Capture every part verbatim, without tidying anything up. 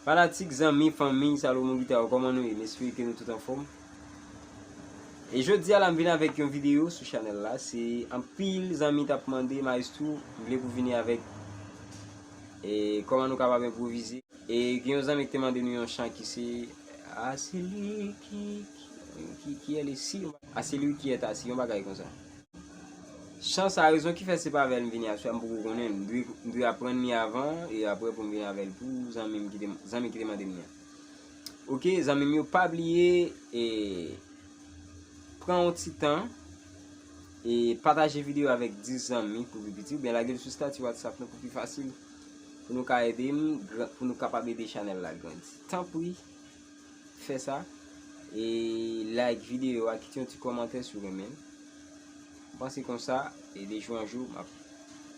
Fanatik, zanmi, fanmi Salomon Guitar, kòman nou ye? M espere ke nou tout anfòm. E jodi a la, m vin avèk yon videyo sou chanèl la. Se anpil zanmi t ap mande, "Maestro, m vle pou vini avèk, e, kòman nou kapab enpwovize." E gen yon zanmi ki te mande nou yon chan ki se, "Ah, c'est lui qui, qui, qui, qui est ici." "Ah, c'est lui qui est assis," yon bagay konsa. Chan sa, rezon ki fè se pa avè l m vini aswè a, m poko konnen l. M dwe, m dwe aprann li avan, e apre pou m vin avè l pou zanmi m ki te, zanmi ki te mande m li an. Oke, zanmi m yo, pa bliye, e, pran yon ti tan, e pataje videyo avèk dis zanmi pou pi piti, oubyen lage l sou estati WhatsApp nou pou pi fasil, pou nou ka ede m, gran-, pou nou kapab ede chanèl la grandi. Tanpri, fè sa, e like videyo a, kite yon ti kòmantè si w renmen l. M panse konsa, e de jou an jou, m ap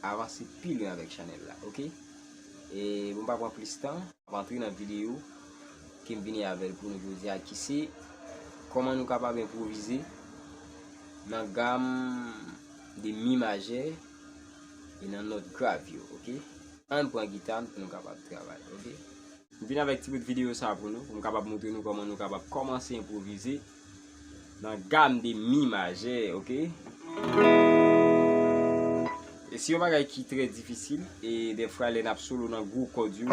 avanse pi lwen avèk chanèl la, oke? E pou m pa pran plis tan, m ap antre nan videyo ke m vini avè l pou nou jodi a, ki se kòman nou kapab enpwovize nan gam de mi majè e nan nòt grav yo, oke? Ann pran gita n pou nou kapab travay, oke? M vin avèk ti bout videyo sa pou nou, pou m kapab montre nou kòman nou kapab kòmanse enpwovize nan gam de mi majè, oke? E se yon bagay ki trè difisil, e dèfwa lè n ap solo nan gwo kòd yo.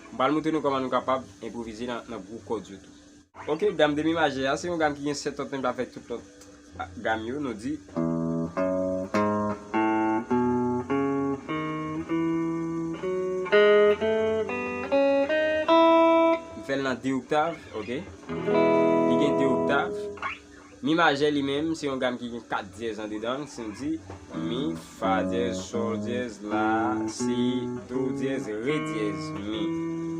M pral montre nou kòman nou kapab enpwovize nan, nan gwo kòd yo tou. Oke, gam de mi majè a, se yon gam ki gen sèt nòt menm jan avèk tout lòt, a, gam yo, nou di. M fè l nan de oktav, oke? Li gen de oktav. Mi majè li menm, se yon gam ki gen kat dyèz andedan l, si n di mi, fa dyèz, sòl dyèz, la, si, do dyèz, re dyèz, mi.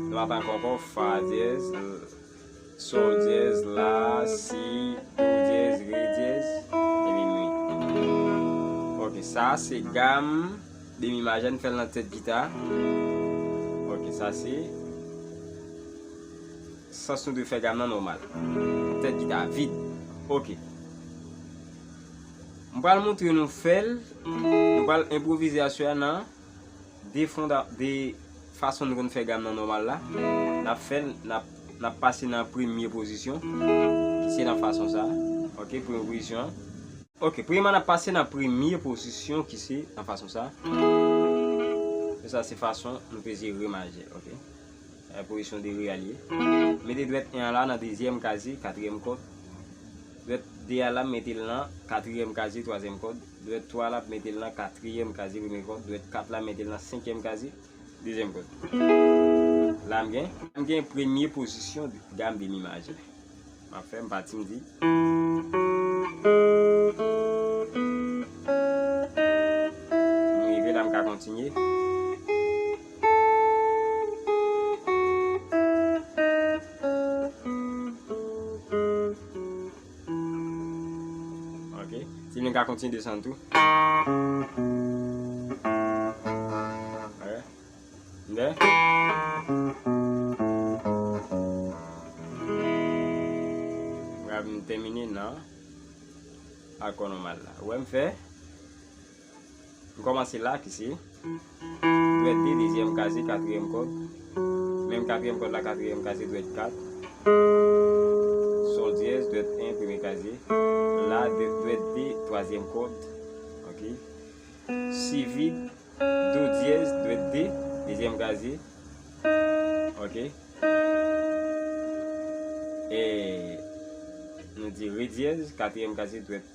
Nou ap ankò, ankò, fa dyèz, sòl dyèz, la, si, do dyèz, re dyèz, epi mi. Oke, sa se gam de mi majè, n fè l nan tèt gita. Oke, sa se sans nou dwe fè gam nan nòmal. Tèt gita vid. Oke. M pral montre nou fè l. Nou pral enpwovize aswè a nan de fonda-, de fason nou konn fè gam nan nòmal la. N ap fè l, n ap, n ap pase nan premye pozisyon, ki se nan fason sa. Oke, premye pozisyon an. Oke, premyèman, n ap pase nan premye pozisyon, ki se nan fason sa. E sa se fason nou peze re majè, oke? E pozisyon de re a l ye. Mete dwèt en an la nan dezyèm kazye, katriyèm kòd. Dwèt de a la, mete l nan katriyèm kazye, twazyèm kòd. Dwèt twa la, mete l nan katriyèm kazye, premye kòd. Dwèt kat la, mete l nan senkyèm kazye, dezyèm kòd. La m gen, m gen premye pozisyon gam de mi majè. M ap fè, m pati, m di. M rive la, m ka kontinye. Oke. Si m ka kontinye desann tou. Oke. Nè? M ap tèmine nan akò nòmal la. Ou wè m fè? M kòmanse la, ki se dwèt de, dezyèm kazye, katriyèm kòd. Menm katriyèm kòd la, katriyèm kazye, dwèt kat. Sòl dyèz, dwèt en, premye kazye. La, de, dwèt de, twazyèm kòd. Oke. Si vid, do dyèz, dwèt de, dezyèm kazye. Oke. E nou di re dyèz, katriyèm kazye, dwèt,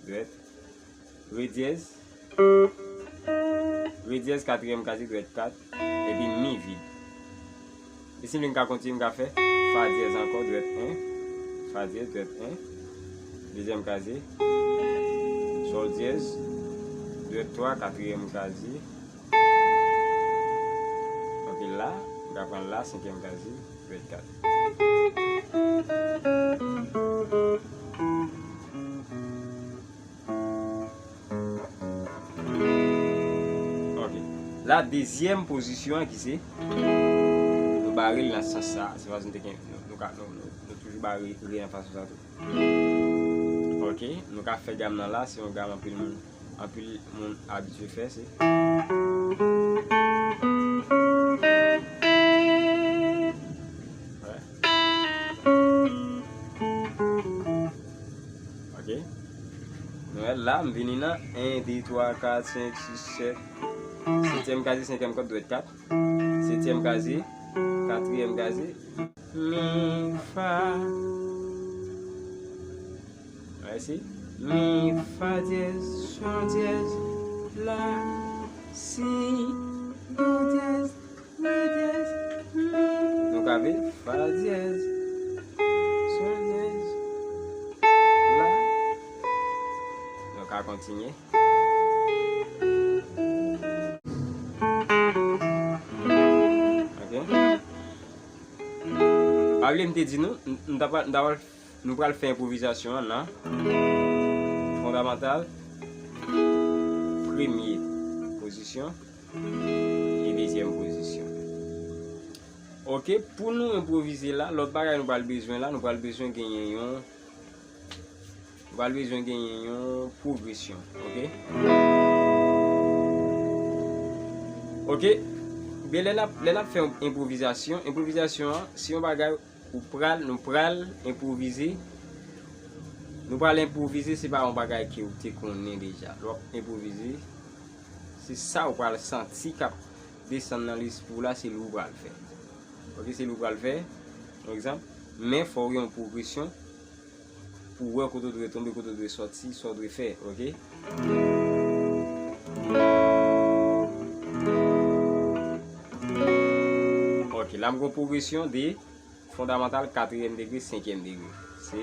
dwèt. Re dyèz. Re dyèz, katriyèm kazye, dwèt kat. Epi mi vid. E si m vle m ka kontinye, m ka fè fa dyèz ankò, dwèt en. Fa dyèz, dwèt en. Dezyèm kazye. Sòl dyèz. Dwèt twa, katriyèm kazye. Oke, la, m ka pran la, senkyèm kazye, dwèt kat. Oke. La, dezyèm pozisyon an ki se, nou bare l nan sans sa. Se fason nou te gen, nou, nou ka, nou, nou, nou toujou bare re nan fason sa tou. Oke. Nou ka fè gam nan la, se yon gam anpil moun anpil moun abitye fè, se. Wè. Ok. Nou wè la, m vini nan en, de, twa, kat, senk, sis, sèt. Setyèm kazi, senkyèm kòd dwèt kat. Setyèm kazi, katriyèm kazi. Mi, fa. Wè, si. Mi, fa dyèz, swa dyèz, la, si, do dyèz, re dyèz, mi. Nou ka vin fa dyèz, swa dyèz, la. Nou ka kontinye. Ok. Pa bliye m te di nou, n, n ta pral, n ta pral, nou pral fè enpwovizasyon an nan fondamantal, premye pozisyon e dezyèm pozisyon. Ok, pou nou enpwovize la, lòt bagay nou pral bezwen la, nou pral bezwen genyen yon, nou pral bezwen genyen yon pwogresyon, ok? Ok, byen lè n ap, lè n ap fè yon enpwovizasyon, enpwovizasyon an, se yon bagay ou pral, nou pral enpwovize. Nou pral enpwovize, se pa yon bagay ke ou te konnen deja. Lè w ap enpwovize, se sa ou pral santi k ap desann nan lespri w la, se li ou pral fè. Ok, se li ou pral fè, yon egzanp. Men fò w gen yon pwogresyon pou w wè kote w dwe tonbe, kote w dwe sòti, sa w dwe fè, ok? Ok, la m gen yon pwogresyon de fondamantal, katriyèm degre, senkyèm degre. Se.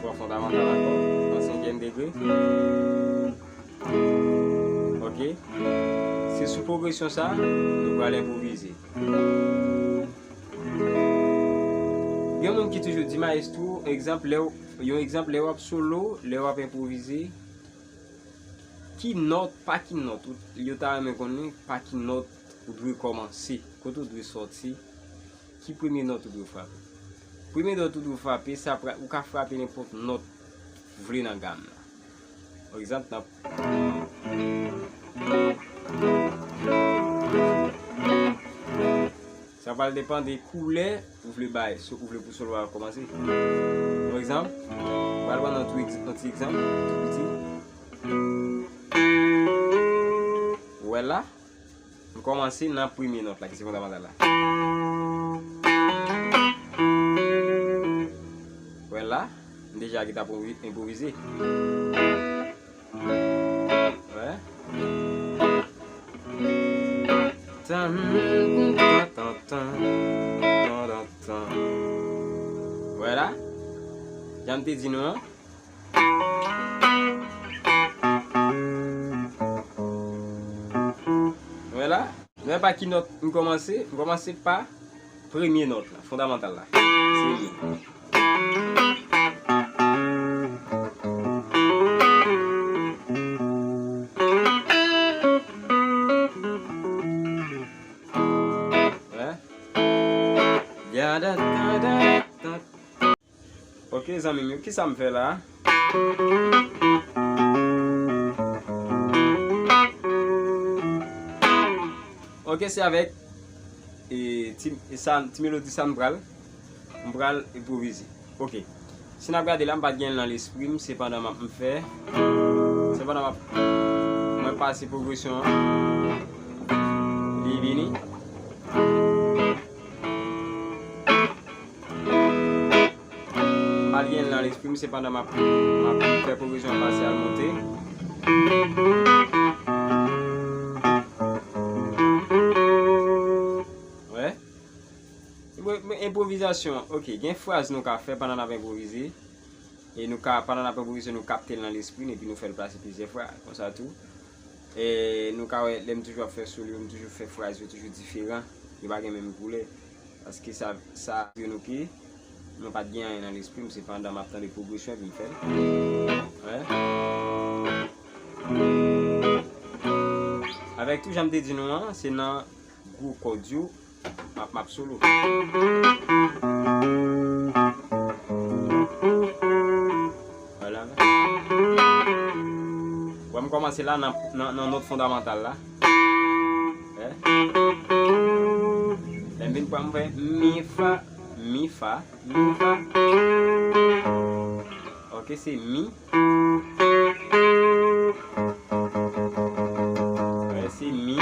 Pran fondamantal ankò, an senkyèm degre. Ok. Se sou pwogresyon sa, nou pral enpwovize. Gen moun ki toujou di, "Maestro, egzanp, lè w, yon egzanp, lè w ap solo, lè w ap enpwovize, ki nòt, pa ki nòt, ou, yo ta renmen konnen pa ki nòt ou dwe kòmanse, kote ou dwe sòti, ki premye nòt ou dwe frape?" Premye nòt ou dwe frape, sa pra-, ou ka frape nenpòt nòt ou vle nan gam nan. Pa egzanp, nan, sa pral depann de koulè ou vle bay, so, ou vle pou solo a kòmanse. Pa egzanp, pral pran yon ti egz-, yon ti egzanp, tou piti. Ou wè la, m kòmanse nan premye nòt la, ki se fondamantal la. Ou wè la, m deja gentan enpwovi-, enpwovize. Wè. Tan, tan, tan, tan, tan, tan, tan. Wè la. Jan m te di nou an. Wè la. Nou wè pa ki nòt m kòmanse? M kòmanse pa premye nòt la, fondamantal la. Se li. Wè. Ok, zanmi m yo, kisa m fè la? Ok, se avèk, e, ti, e sa, ti melodi sa m pral, m pral enpwovize. Ok. Si n ap gade la, m pa t gen l nan lespri m, sepandan m ap, m fè, sepandan m ap, mwen pase pwogresyon an, li vini. M pa t gen l nan lespri m, sepandan m ap, m ap fè pwogresyon an pase al monte. Wè. Enpwovizasyon, ok, gen fraz nou ka fè pandan n ap enpwovize. E nou ka, pandan n ap enpwovize, nou kapte l nan lespri n, epi nou fè l pase plizyè fwa, konsa tou. E nou ka wè, lè m toujou ap fè solo yo, m toujou fè fraz yo toujou diferan. Yo pa gen menm koulè. Paske sa, sa montre nou ke mwen pa t gen anyen nan lespri m, se pandan m ap tande pwogresyon epi m fè l. Wè. Avèk tou, jan m te di nou an, se nan gwo kòd yo, m ap, m ap solo. Vwala. Kòmanse la nan, nan, nan nòt fondamantal la. Eh. Lè m vin pran, m fè mi, fa, mi, fa, mi, fa. Ok, se mi. Eh, se mi.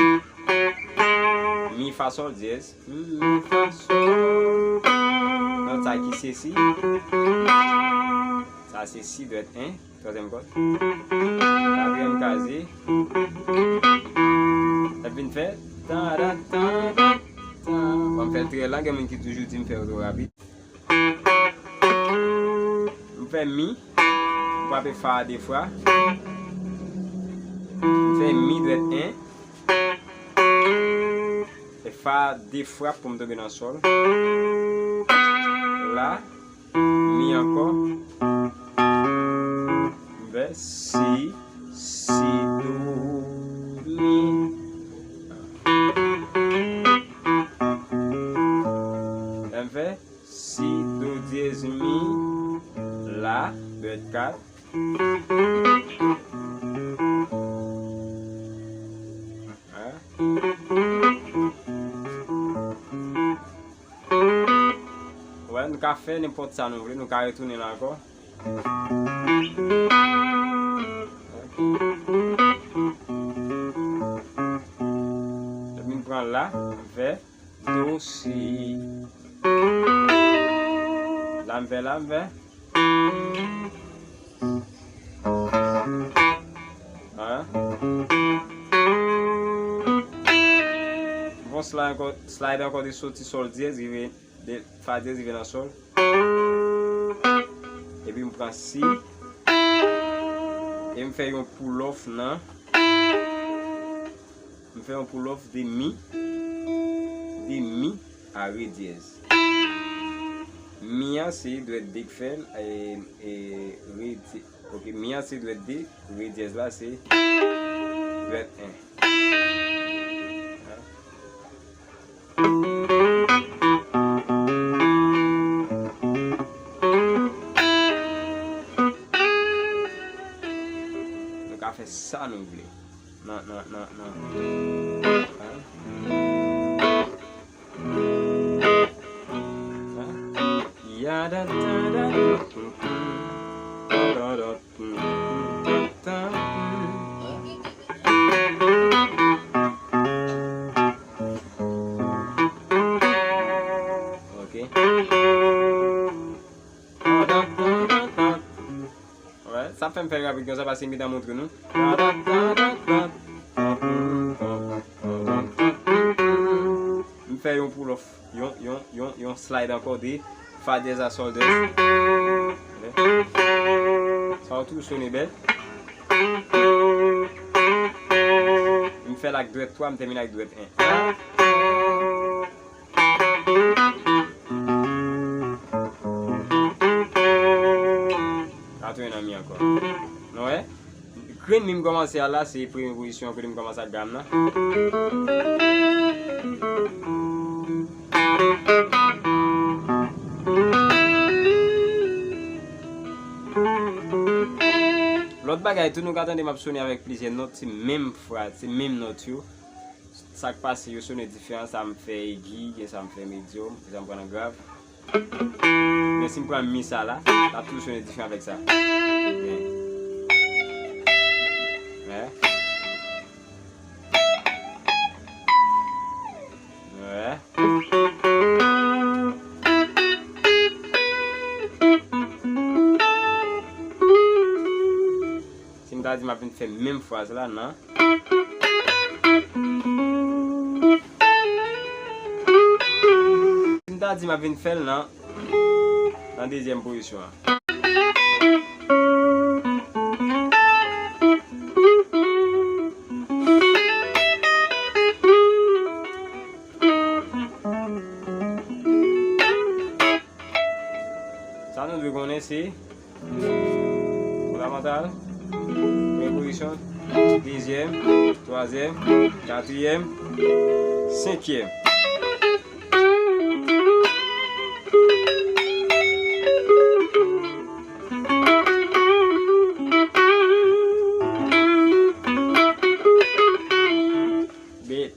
Mi, fa, sòl, dyèz. Mi, fa, sòl. Nòt sa ki se si. Sa se si dwèt en. Twazyèm kòd. Katriyèm kaze. L ap vin fè. Tan, tan, tan, tan, tan. Bon, m fè l trè lan, gen moun ki toujou di m fè yo twò rapid. M fè mi. M frape fa a de fwa. M fè mi dwèt en. E fa de fwa pou m tonbe nan sòl. La, mi ankò. M fè si, si, do, mi. M fè si, do, dyèz, mi, la, dwèt kat. Wè, nou ka fè nenpòt sa nou vle, nou ka retounen la ankò. Epi m pran la, m fè do, si. La m fè, la m fè. Hein? Bon, slide ankò, slide ankò de soti sòl dyèz, rive de fa dyèz, rive nan sòl. Epi m pran si. E m fè yon pull off nan. M fè yon pull off de mi, de mi a re dyèz. Mi an se dwèt de k fè l, e, e, re dye-, ok, mi an se dwèt de, re dyèz la se dwèt en. Nou ka fè sa nou vle. Non, non, non, non. Hein? Hein? Ya da da da da. Ok. Wè, sa fè m fè l rapid konsa paske m gentan montre nou. M fè yon pull off, yon, yon, yon, yon slide ankò de fa dyèz a sòl dyèz. Sa yo toujou sone bèl. M fè l ak dwèt twa, m tèmine ak dwèt en. Sa tounen nan mi ankò. Nou wè? Grenn mi m kòmanse a la, se premye pozisyon kote m kòmanse ak gam nan. Lòt bagay tou, nou ka tande m ap sone avèk plizyè nòt, se menm fraz, se menm nòt yo. Sa k pase, yo sone diferan, sa m fè egi, gen sa m fè medyòm, gen sa m pran nan grav. Men si m pran mi sa la, l ap toujou sone diferan avèk sa. Men. Wè. Wè. Si m ta di m ap vin fè menm fraz la, non. Si m ta di m ap vin fè l nan, nan dezyèm pozisyon an. Sa nou dwe konnen se fondamantal, premye pozisyon, dezyèm, twazyèm, katriyèm, senkyèm.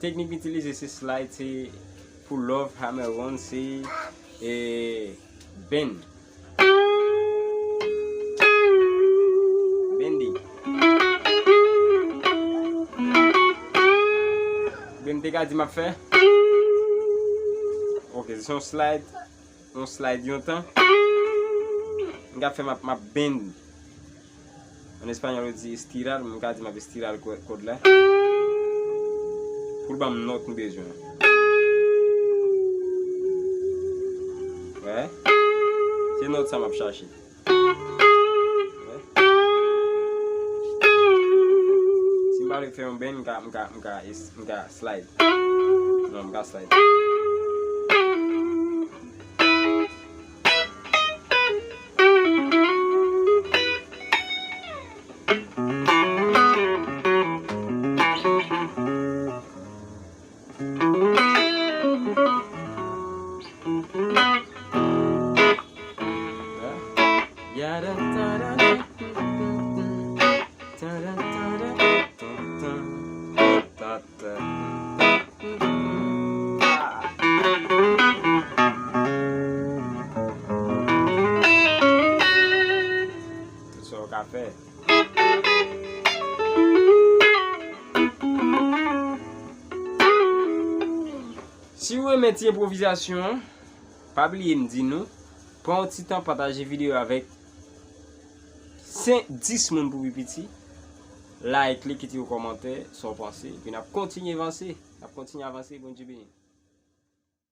Teknik m itilize se slide, se pull off, hammer on, se e, bend. Bending. Oubyen m te ka di m ap fè. Ok, se yon slide, yon slide yon tan. M ka fè m ap, m ap bend. An espanyòl, yo di estirar, mwen ka di m ap estirar kò-, kòd la. Pou l ban m nòt m bezwen an. Wè. Se nòt sa m ap chache. Wè. Si m pa vle fè yon bend, m ka, m ka, m ka, es-, m ka slide. Non, m ka slide. Tout sa w ka fè. Si w renmen ti enpwovizasyon an, pa bliye m di nou, pran yon ti tan pataje videyo avèk senk, dis moun pou pi piti. Like li, kite yon kòmantè, sa w panse. Epi n ap kontinye vanse. N ap kontinye avanse. Bondye beni.